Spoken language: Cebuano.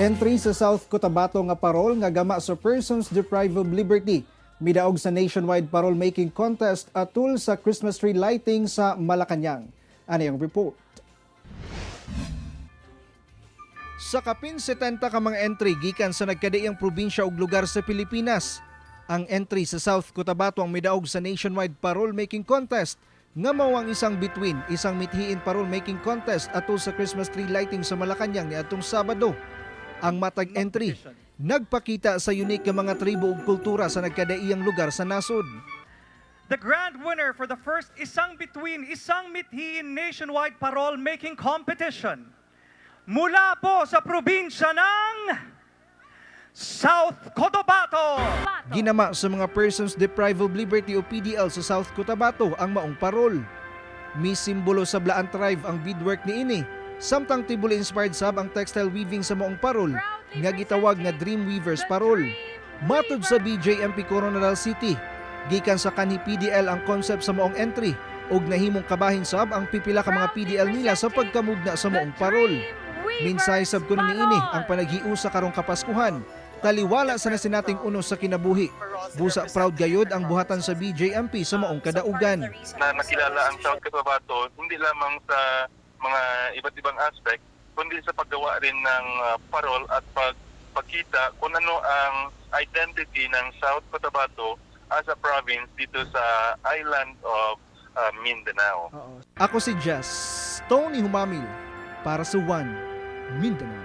Entry sa South Cotabato nga parol nga gama sa persons deprived of liberty midaog sa nationwide parol making contest atul sa Christmas tree lighting sa Malacañang. Ani ang report. Sa kapin 70 ka mga entry gikan sa nagkadaiyang probinsya ug lugar sa Pilipinas. Ang entry sa South Cotabato ang midaog sa nationwide parol making contest nga mao ang Isang Bituin, Isang Mithiin parol making contest atul sa Christmas tree lighting sa Malacañang niadtong Sabado. Ang matag entry nagpakita sa unique nga mga tribo ug kultura sa nagkadaiyang lugar sa nasod. The grand winner for the first Isang Bituin, Isang Mithiin Nationwide Parol Making Competition mula po sa probinsya ng South Cotabato. Ginama sa mga persons deprived of liberty o PDL sa South Cotabato ang maong parol. Misimbolo sa Blaan Tribe ang beadwork niini. Samtang T'boli inspired sab ang textile weaving sa maong parol nga gitawag nga Dream Weavers Parol. Matud sa BJMP Koronadal City, gikan sa kanhi PDL ang concept sa maong entry ug nahimong kabahin sab ang pipila ka mga PDL nila sa pagkamugna sa maong parol. Mensahe sab kuno niini ang panaghiusa karong Kapaskuhan. Taliwala sa nasinating unos sa kinabuhi. Busa proud gayod ang buhatan sa BJMP sa maong kadaugan. Na nakilala ang South Cotabato hindi lamang sa mga iba't ibang aspect kundi sa paggawa rin ng parol at pagpakita kung ano ang identity ng South Cotabato as a province dito sa island of Mindanao. Ako si Jess Tony Humamil para sa One Mindanao.